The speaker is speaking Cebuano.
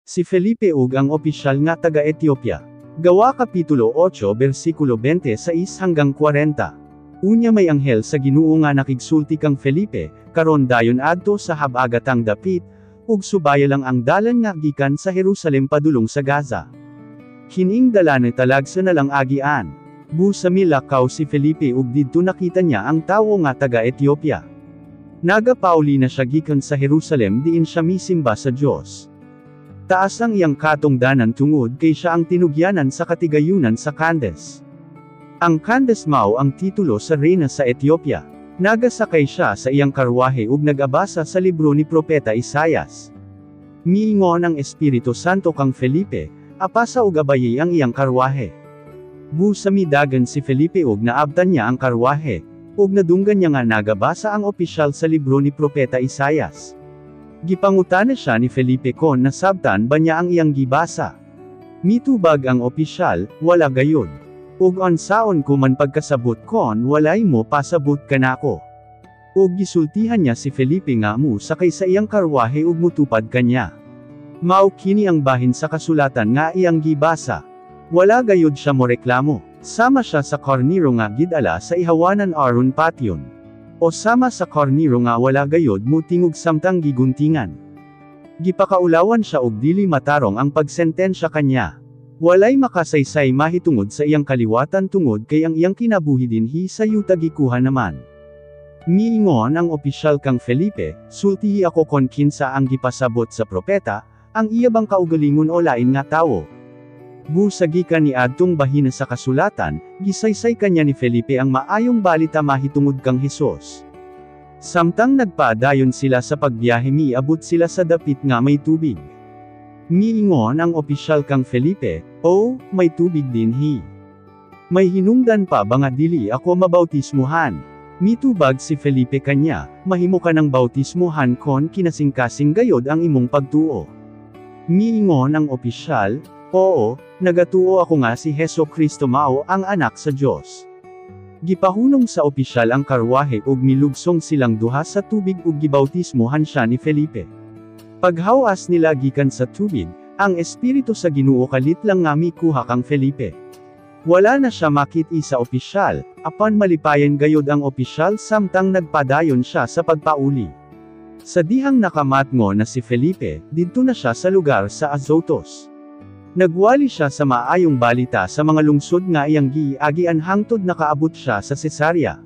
Si Felipe ug ang opisyal nga taga Ethiopia. Gawa Kapitulo 8 bersikulo 26 hanggang 40. Unya may anghel sa Ginoo nga nakigsulti kang Felipe, "Karon dayon adto sa habagatang dapit, ug subaya lang ang dalan nga gikan sa Jerusalem padulong sa Gaza. Kining dalan talagsa na lang agian." Busa milakaw si Felipe ug didto nakita niya ang tawo nga taga Ethiopia. Nagapauli na siya gikan sa Jerusalem diin siya misimba sa Dios. Taas ang iyang katungdanan tungod kay siya ang tinugyanan sa katigayunan sa Candace. Ang Candace mao ang titulo sa reyna sa Ethiopia. Nagasakay siya sa iyang karwahe ug nagabasa sa libro ni Propeta Isayas. Miingon ang Espiritu Santo kang Felipe, "Apasa ug abayi ang iyang karwahe." Busa midagan si Felipe ug naabtan niya ang karwahe, ug nadunggan niya nga nagabasa ang opisyal sa libro ni Propeta Isayas. Gipangutana siya ni Felipe kon nasabtan ba niya ang iyang gibasa. Mitubag ang opisyal, "Wala gayod. Ug unsaon ko man pagkasabot kon walay mo pasabot kanako?" Ug gisultihan niya si Felipe nga mu sakay sa iyang karwahe ug mutupad kanya. Mao kini ang bahin sa kasulatan nga iyang gibasa. Wala gayod siya moreklamo. Sama siya sa karniro nga gidala sa ihawanan aron patyon. O sama sa karniro nga wala gayod mo tingog samtang giguntingan. Gipakaulawan siya og dili matarong ang pagsentensya kanya. Walay makasaysay mahitungod sa iyang kaliwatan tungod kay ang iyang kinabuhi dinhi sa yuta gikuha naman. Miingon ang opisyal kang Felipe, "Sultihi ako kon kinsa ang gipasabot sa propeta, ang iya bang kaugalingon o lain nga tawo?" Busa gikan ni adtong bahina sa kasulatan, gisaysay kanya ni Felipe ang maayong balita mahitungod kang Hesus. Samtang nagpadayon sila sa pagbiyahe, miabot sila sa dapit nga may tubig. Miingon ang opisyal kang Felipe, "Oh, may tubig dinhi. May hinungdan pa ba nga dili ako mabautismuhan?" Mitubag si Felipe kanya, "Mahimo ka ng bautismuhan kon kinasingkasing gayod ang imong pagtuo." Miingon ang opisyal, "Oo, nagatuo ako nga si Heso Kristo mao ang anak sa Dios." Gipahunong sa opisyal ang karwahe ug milugsong silang duha sa tubig ug gibautismuhan siya ni Felipe. Paghawas nila gikan sa tubig, ang espiritu sa Ginoo kalit lang nga mikuha kang Felipe. Wala na siya makit-i sa opisyal, apan malipayan gayod ang opisyal samtang nagpadayon siya sa pagpauli. Sa dihang nakamatngo na si Felipe, didto na siya sa lugar sa Azotus. Nagwali siya sa maayong balita sa mga lungsod nga iyang giagian hangtod nakaabot siya sa Cesarea.